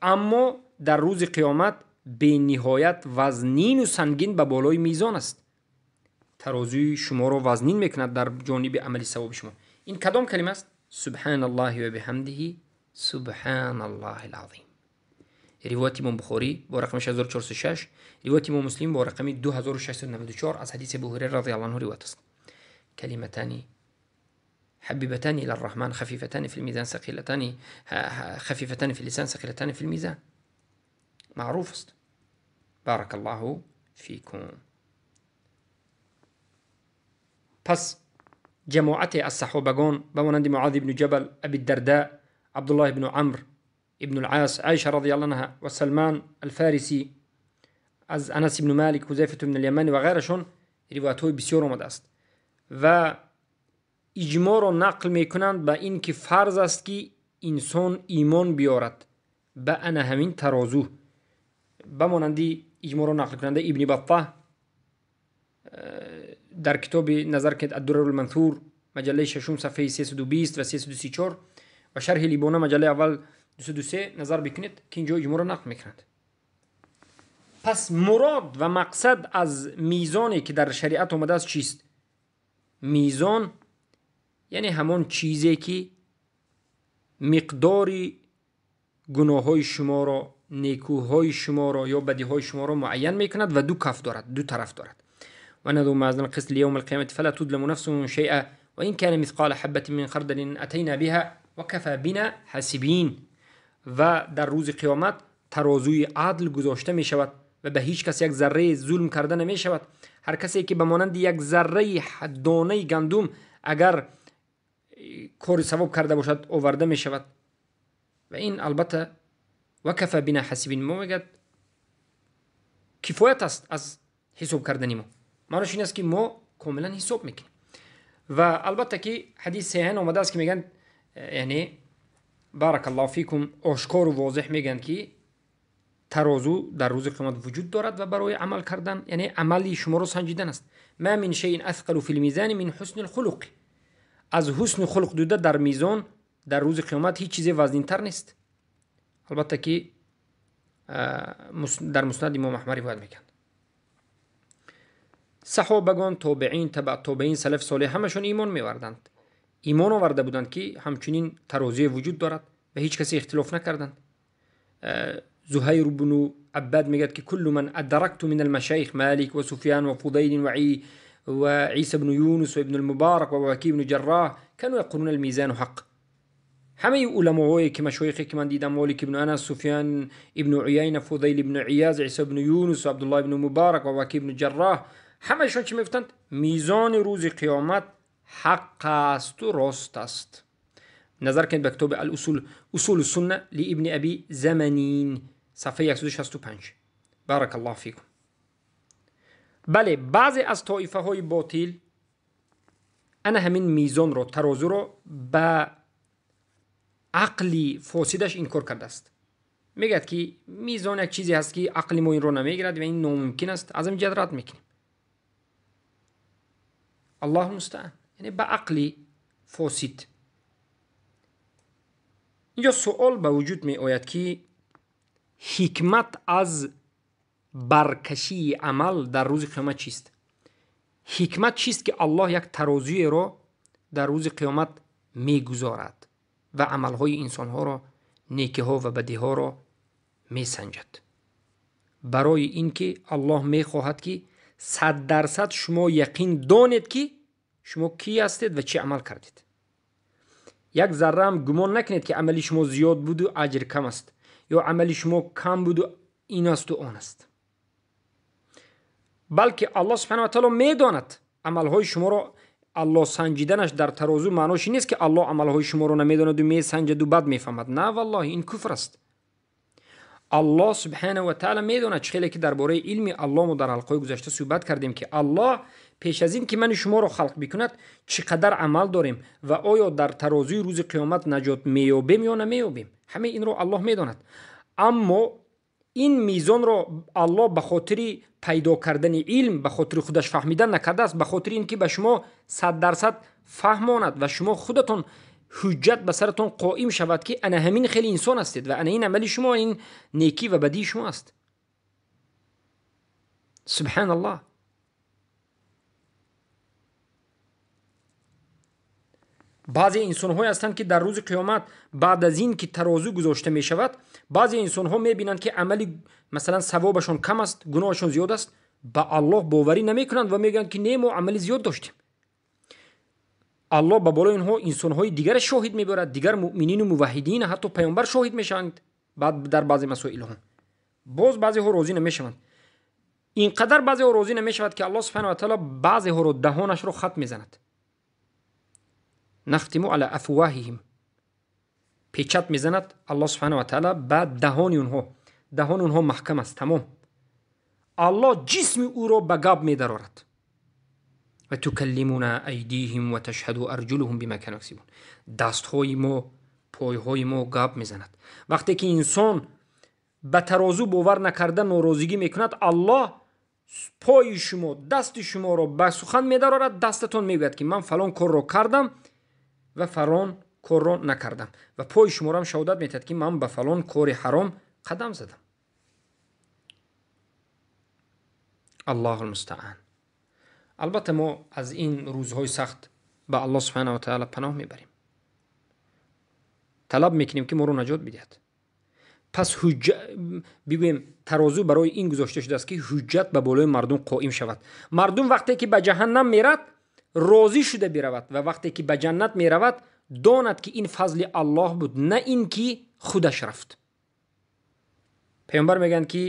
اما در روز قیامت بینهایت وزنین و سنگین به بالای میزان است. ترازوی شما را وزنین میکند در جانب عمل ثواب شما. این کدام کلمه است؟ سبحان الله و بحمده سبحان الله العظیم. روایت امام بخاری با رقم 6406، روایت امام مسلم با رقم 2694 از حدیث ابو هریره رضی الله عنه روایت است. کلمتان حبيبتان إلى الرحمن، خفيفتان في الميزان، ثقيلتان، خفيفتان في اللسان، ثقيلتان في الميزان. معروف است. بارك الله فيكم. پس جماعت از صحابگان به مانند معاذ بن جبل، ابی الدرداء، عبدالله بن عمرو ابن العاص، عایشه رضی الله عنها و سلمان الفارسی، از انس بن مالک، حذیفه بن الیمان و غیرشون روایت های بسیار آمده است و اجماع را نقل میکنند به این که فرض است که انسان ایمان بیارد به انا همین ترازو. به مانند اجماع را نقل کننده ابن بطه در کتاب نظر کنید الدرر المنثور مجله ششم صفحه 320 و 334 و شرح لیبانه مجله اول 203 نظر بکنید که اینجا اجماع را نقل میکنند. پس مراد و مقصد از میزانی که در شریعت آمده است چیست؟ میزان یعنی همان چیزی که مقدار گناه‌های شما را، نیکوهای شما را یا بدیهای شما را معین میکند و دو کف دارد، دو طرف دارد. و نضع موازين القسط ليوم القيامة فلا تظلم نفس شيئا وإن كان مثقال حبة من خردل أتينا بها وكفى بنا حاسبين. و در روز قیامت ترازوی عدل گذاشته می شود و به هیچ کس یک ذره ظلم کرده نمی شود. هر کسی که به مانند یک ذره دانه گندم اگر کار ثواب کرده باشد آورده می شود و این البته وکفى بنا حاسبین، ما میگد کفایت است از حساب کردن ما. معنیش این است که ما کاملا حساب میکنیم. و البته که حدیث صحیح آمده است که میگن، یعنی بارک الله فیکم، آشکار و واضح میگن که ترازو در روز قیامت وجود دارد و برای عمل کردن، یعنی عملی شما رو سنجیدن است. ما من شیء اثقل فی الميزان من حسن الخلق. از حسن خلق دوده در میزان در روز قیامت هیچ چیز وزنین‌تر نیست. البته که در مسند امام احمد روایت میکند. صحابگان، تابعین، تبع تابعین، سلف صالح همشون ایمان می‌آوردند. ایمان آورده بودند که همچنین ترازوی وجود دارد و هیچ کسی اختلاف نکردند. زهیر بن عباد میگد که کل من ادرکت من المشایخ مالک و سفیان و فضیل و عیسی بن یونس و ابن المبارک و وکیع بن جراح كانوا یقولون الميزان حق. همه علماهایی که مشایخی که من دیدم، مالک ابن انس، سفیان ابن عیینه، فضیل ابن عیاض، عیسی بن یونس و عبدالله ابن مبارک و وکیع بن جراح، همه‌شان چی میگفتند؟ میزان روز قیامت حق است و راست است. نظر کنید به کتاب الاصول، اصول السنه لابن ابی زمانین، صفحه 165. بارک الله فیکم. Бале, баъзе аз тоифаҳои ботил ана ҳамин мизонро, тарозуро ба ақли фосидаш инкор кардааст. Мегӯяд ки мизон як чизе ҳаст ки ақли мо инро намегирад ва ин номумкин аст, аз ин ҷиҳат рад мекунем. Аллоҳу мустаъан, яъне ба ақли фосид. Инҷо суол ба вуҷуд меояд ки ҳикмат аз баркашии амал дар рӯзи қиёмат чист? Ҳикмат чист ки Аллоҳ як тарозуеро дар рӯзи қиёмат мегузорад ва амалҳои инсонҳоро, некиҳо ва бадиҳоро месанҷад? Барои ин ки Аллоҳ мехоҳад ки 100% шумо яқин донед ки шумо кӣ ҳастед ва чӣ амал кардед. Як зарра ҳам гумон накунед ки амали шумо зиёд буду аҷр кам аст, ё амали шумо кам буду ин асту он аст. Балки Аллоҳ субҳанаҳу ва таъоло медонад амалҳои шуморо. Аллоҳ санҷиданаш дар тарозу маънош ин нест ки Аллоҳ амалҳои шуморо намедонаду месанҷаду бад мефаҳмад. На, валлоҳи, ин куфр аст. Аллоҳ субҳанаҳу ва таъоло медонад, чӣ хеле ки дар бораи илми Аллоҳ мо дар ҳалқаҳои гузашта суҳбат кардем ки Аллоҳ пеш аз ин ки мани шуморо халқ бикунад чӣ қадар амал дорем ва оё дар тарозуи рӯзи қиёмат наҷот меёбем ё намеёбем. Ҳамаи инро Аллоҳ медонад. Аммо ин мизонро Аллоҳ ба хотири пайдо кардани илм, ба хотири худаш фаҳмидан накардааст, ба хотири ин ки ба шумо 100% фаҳмонад ва шумо худатон ҳуҷҷат ба саратон қоим шавад ки ана ҳамин хеле инсон ҳастед ва ана ин амали шумо, ин некӣ ва бадии шумо аст. Субҳаналлоҳ. Баъзе инсонҳое ҳастанд ки дар рӯзи қиёмат баъд аз ин ки тарозу гузошта мешавад, баъзе инсонҳо мебинанд ки амали масалан савобашон кам аст, гуноҳашон зиёд аст, ба Аллоҳ боварӣ намекунанд ва мегӯянд ки не, мо амали зиёд доштем. Аллоҳ ба болои онҳо инсонҳои дигар шоҳид мебарад, дигар муъминину муваҳҳидин, ҳатто паёмбар шоҳид мешаванд дар баъзе масоилҳо. Боз баъзеҳо розӣ намешаванд. Ин қадар баъзеҳо розӣ намешавад ки Аллоҳ субҳанаҳу ва таъоло баъзеҳоро даҳонашро хат мезанад. Нахтиму ала афваҳиҳим, печат мезанад Аллоҳ субҳанаҳу ва таъоло ба даҳони онҳо. Даҳони онҳо маҳкам аст, тамом. Аллоҳ ҷисми ӯро ба гап медарорад. Ва тукаллимуна айдиҳим ва ташҳаду арҷулуҳум бима кану яксибун. Дастҳои мо, пойҳои мо гап мезанад. Вақте ки инсон ба тарозу бовар накарда норозигӣ мекунад, Аллоҳ пои шумо, дасти шуморо ба сухан медарорад. Дастатон мегӯяд ки ман фалон корро кардам ва фалон корро накардам, ва пои шуморо ҳам шаҳодат медиҳад ки ман ба фалон кори ҳаром қадам задам. Аллоҳу мустаъан. Албатта мо аз ин рӯзҳои сахт ба Аллоҳ субҳанаҳу ва таъоло паноҳ мебарем, талаб мекунем ки моро наҷот бидиҳад. Пас бигӯем тарозу барои ин гузошта шудааст ки ҳуҷҷат ба болои мардум қоим шавад. Мардум вақте ки ба ҷаҳаннам мерад розӣ шуда биравад ва вақте ки ба ҷаннат меравад донад ки ин фазли Аллоҳ буд, на ин ки худаш рафт. Паёмбар мегӯянд ки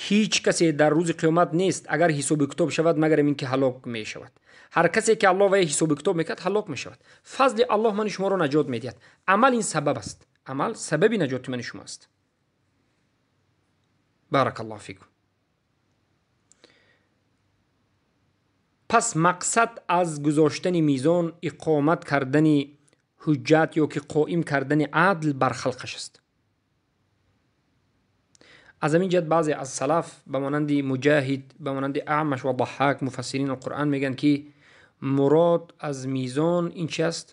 ҳеҷ касе дар рӯзи қиёмат нест агар ҳисоби китоб шавад магар ин ки ҳалок мешавад. Ҳар касе ки Аллоҳ вай ҳисоби китоб мекард ҳалок мешавад. Фазли Аллоҳ мани шуморо наҷот медиҳад. Амал ин сабаб аст. Амал сабаби наҷоти мани шумо аст. Баракаллоҳу фикум. Пас мақсад аз гузоштани мизон иқомат кардани ҳуҷҷат ё ки қоим кардани адл бар халқаш аст. Аз ҳамин ҷиҳат баъзе аз салаф ба монанди Муҷоҳид, ба монанди Аъмаш ва Даҳҳак, муфассирини Қуръон мегӯянд ки мурод аз мизон ин чи аст?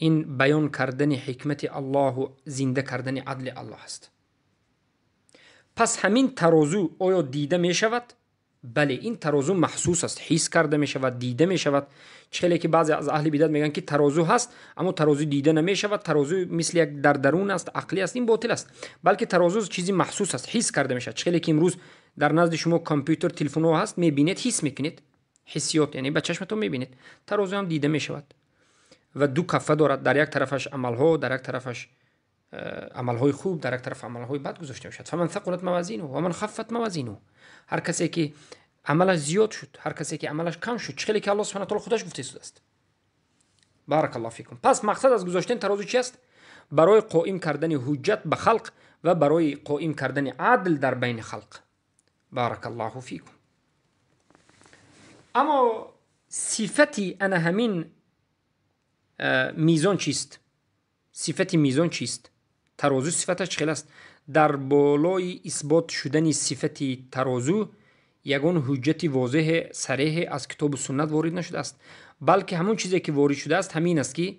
Ин баён кардани ҳикмати Аллоҳу зинда кардани адли Аллоҳ аст. Пас ҳамин тарозу оё дида мешавад? Бале, ин тарозу маҳсус аст, ҳис карда мешавад, дида мешавад. Чӣ хеле ки баъзе аз аҳли бидат мегӯянд ки тарозу ҳаст, аммо тарозу дида намешавад, тарозу мисли як дар дарун аст, ақлӣ аст, ин ботил аст. Балки тарозу чизи маҳсус аст, ҳис карда мешавад. Чӣ хеле ки имрӯз дар назди шумо компютер, телефонҳо ҳаст, мебинед, ҳис мекунед, ҳиссиёт, яъне ба чашматон мебинед. Тарозу ҳам дида мешавад ва ду кафа дорад, дар як тарафаш амалҳо, дар як тарафаш амалҳои хуб, дар як тараф амалҳои бад гузошта мешавад. Фаман сақулат мавазинуҳу ва ман хаффат мавазинуҳу. Ҳар касе ки амалаш зиёд шуд, ҳар касе ки амалаш кам шуд, чӣ хеле ки Аллоҳ субҳанаҳу ва таъоло худаш гуфта истодааст. Баракаллоҳу фикум. Пас мақсад аз гузоштани тарозу чи аст? Барои қоим кардани ҳуҷҷат ба халқ ва барои қоим кардани адл дар байни халқ. بارک الله فیکم. اما صفتی انا همین میزان چیست؟ صفت میزان چیست؟ ترازو صفتش چه است؟ در بالای اثبات شدن صفت ترازو یگان حجت واضح صریح از کتاب و سنت وارد نشده است، بلکه همون چیزی که وارد شده است همین است که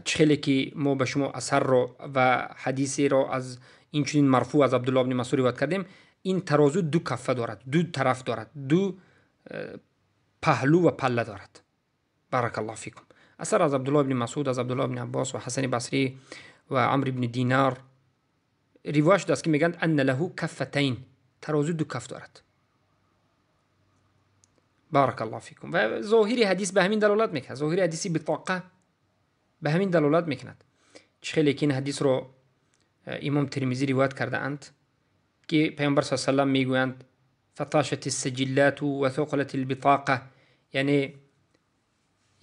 چخیلی که ما به شما اثر را و حدیثی را از این چنین مرفوع از عبدالله بن مسعود روایت کردیم. این ترازو دو کفه دارد، دو طرف دارد، دو پهلو و پله دارد. بارک الله فیکم. اثر از عبدالله بن مسعود، از عبدالله بن عباس و حسن بصری و عمرو بن دینار روایت شده است که میگند ان له کفتین، ترازو دو کف دارد. بارک الله فیکم. و ظاهر حدیث به همین دلالت میکند، ظاهر حدیثی بطاقه به همین دلالت میکند. خیلی که این حدیث رو امام ترمذی روایت کرده اند که پیامبر صلی الله علیه و سلم میگویند فطاشت السجلات و ثقلت البطاقه، یعنی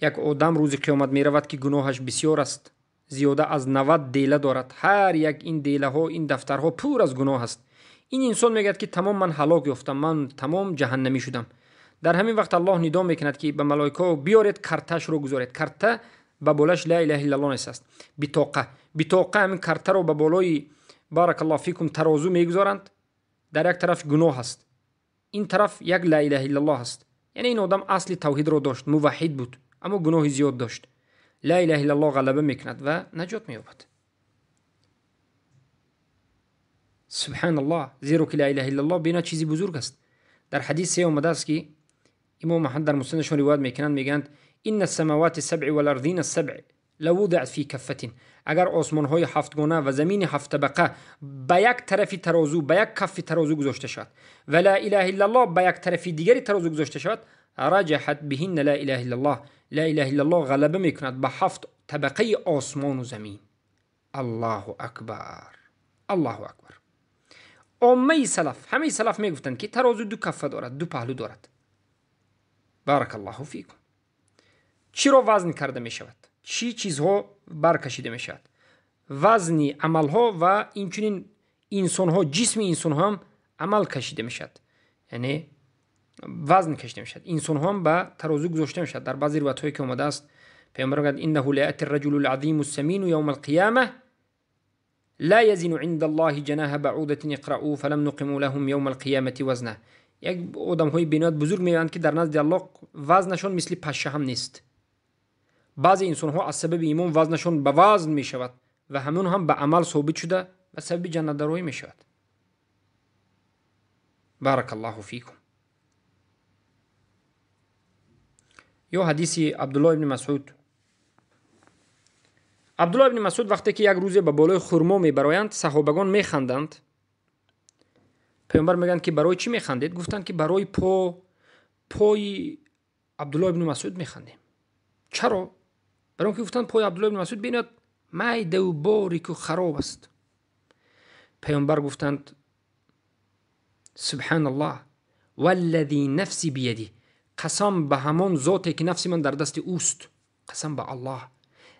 یک آدم روز قیامت میرود که گناهش بسیار است، زیاده از 90 دیله دارد، هر یک این دیله ها این دفترها پر از گناه است. این انسان میگوید که تمام من هلاک یافتم، من تمام جهنمی شدم. در همین وقت الله ندا میکند که به ملائکه بیارید کرتش رو گذارید. کرته به بالاش لا اله الا الله نیست است، بطاقه. بطاقه همین کرته رو به بالای بارک الله فیکم ترازو میگذارند. در یک طرف گناه است، این طرف یک لا اله الا الله است. یعنی این آدم اصل توحید رو داشت، موحد بود، اما گناه زیاد داشت. لا اله الا الله غلبه میکند و نجات مییابد. سبحان الله. زیرا که لا اله الا الله بینا چیزی بزرگ است. در حدیث سه آمده است که امام احمد در مسندشون روایت میکنند، میگند ان السماوات السبع والارضین السبع لوضعت فی کفة، اگر آسمان های هفتگانه و زمین هفت طبقه به یک طرف ترازو، به یک کف ترازو گذاشته شود و لا اله الا الله به یک طرف دیگری ترازو گذاشته شود، رجحت بهن لا اله الا الله، لا اله الا الله غلبه میکند به هفت طبقه آسمان و زمین. الله اکبر، الله اکبر. عامه سلف، همه سلف میگفتند که ترازو دو کفه دارد، دو پهلو دارد. بارک الله فیکم. چی را وزن کرده می شود؟ چی چیزها برکشیده می شود؟ وزن عملها و اینچنین انسانها، جسم انسانها هم عمل کشیده می شود، یعنی وزن کشیده می شود. انسانها هم به ترازو گذاشته می شود. در بعضی روایت هایی که آمده است پیامبر میگوید انه لیأتی الرجل العظیم السمین یوم القیامه لا يزن عند الله جناح بعوضة اقرأوا فلم نقم لهم یوم القیامة وزنا. یک آدم های بینات بزرگ میگویند که در نزد الله وزنشان مثل پشه هم نیست. بعضی انسان ها از سبب ایمان وزنشان به وزن می شود و همون هم به عمل ثابت شده و سبب جنت دروی می شود. بارک الله فیکم. یا حدیث عبدالله ابن مسعود. عبدالله ابن مسعود وقتی که یک روز به بالای خرما می برایند، صحابگان می خندند. پیامبر میگن که برای چی میخندید؟ گفتند که برای پای عبدالله ابن مسعود میخندیم. چرا؟ برای اینکه گفتند پای عبدالله ابن مسعود ببینید میده و باریک و خراب است. پیامبر گفتند سبحان الله والذی نفسی بیدی، قسم به همان ذاتی که نفس من در دست اوست، قسم به الله،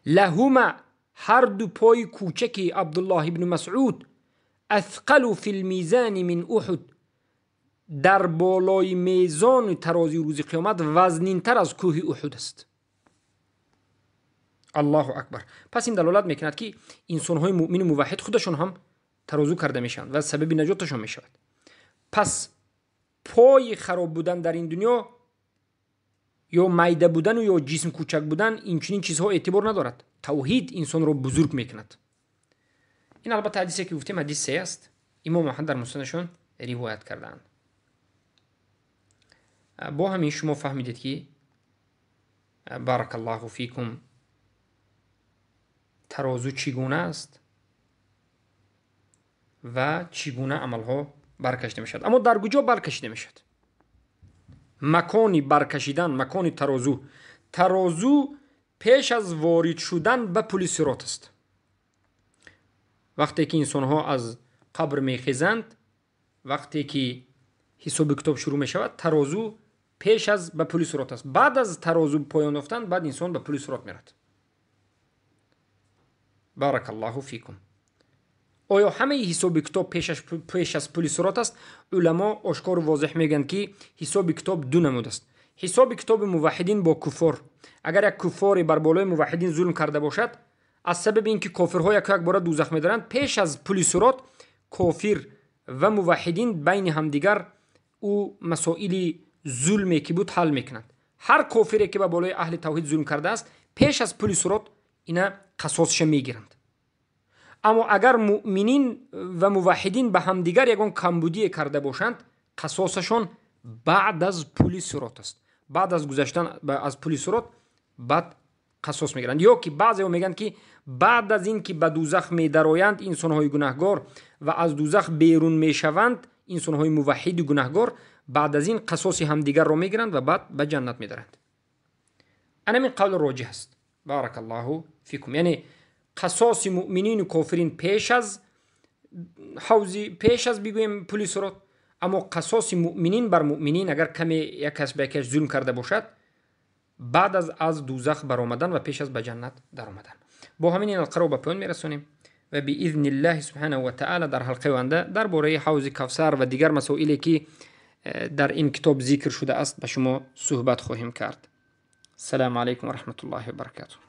لهما، هر دو پای کوچک عبدالله ابن مسعود، اثقل فی المیزان من احد، در بالای میزان ترازی روز قیامت وزنین تر از کوه احد است. الله اکبر. پس این دلالت میکند که انسان های مؤمن و موحد خودشون هم ترازو کرده میشن و سبب نجاتشون میشود. پس پای خراب بودن در این دنیا یا میده بودن و یا جسم کوچک بودن، این چنین چیزها اعتبار ندارد. توحید انسان رو بزرگ میکند. این البته حدیثی که گفتیم حدیث سه است، امام احمد در مسندشون روایت کردند. با همین شما فهمیدید که بارک الله فیکم ترازو چگونه است و چگونه عملها برکشیده میشد. اما در کجا برکشیده میشد؟ مکانی برکشیدن، مکانی ترازو. ترازو پیش از وارد شدن به پل صراط است. وقتی که انسان ها از قبر میخیزند، وقتی که حساب کتاب شروع میشود، ترازو پیش از به پل صراط است. بعد از ترازو پایان یافتن، بعد انسان به پل صراط میرد. بارک الله فیکم. Оё ҳамаи ҳисоби китоб пеш аз пули сирот аст? Уламо ошкору возеҳ мегӯянд, ки ҳисоби китоб ду намуд аст. Ҳисоби китоби муваҳҳидин бо куффор. Агар як куффоре бар болои муваҳҳидин зулм карда бошад, аз сабаби ин ки кофирҳо яку як бора дӯзах медаранд, пеш аз пули сирот кофир ва муваҳҳидин байни ҳамдигар ӯ масоили зулме ки буд ҳал мекунанд. Ҳар кофире ки ба болои аҳли тавҳид зулм кардааст, пеш аз пули сирот ина қасосша мегиранд. Аммо агар муъминин ва муваҳҳидин ба ҳамдигар ягон камбудие карда бошанд, қасосашон баъд аз пули сирот аст. Баъд аз гузаштан аз пули сирот баъд қасос мегиранд. Ё ки баъзеҳо мегӯянд, ки баъд аз ин ки ба дӯзах медароянд инсонҳои гунаҳгор ва аз дӯзах берун мешаванд инсонҳои муваҳҳиду гунаҳгор, баъд аз ин қасоси ҳамдигарро мегиранд ва баъд ба ҷаннат медаранд. Анамин қавл роҷиҳ аст. Баракаллоҳу фикум. Яъне қасоси муъминину кофирин пеш аз ҳавзи, пеш аз бигӯем пули сирот, аммо қасоси муъминин бар муъминин агар каме як кас ба якаш зулм карда бошад, баъд аз дӯзах баромадан ва пеш аз ба ҷаннат даромадан. Бо ҳамин ин ҳалқаро ба поён мерасонем ва биизни субҳанаҳу ва таала дар ҳалқаи оянда дар бораи ҳавзи Кавсар ва дигар масоиле ки дар ин китоб зикр шудааст ба шумо суҳбат хоҳем кард. Ассалому алайкум ва раҳматуллоҳи ва баракатуҳ.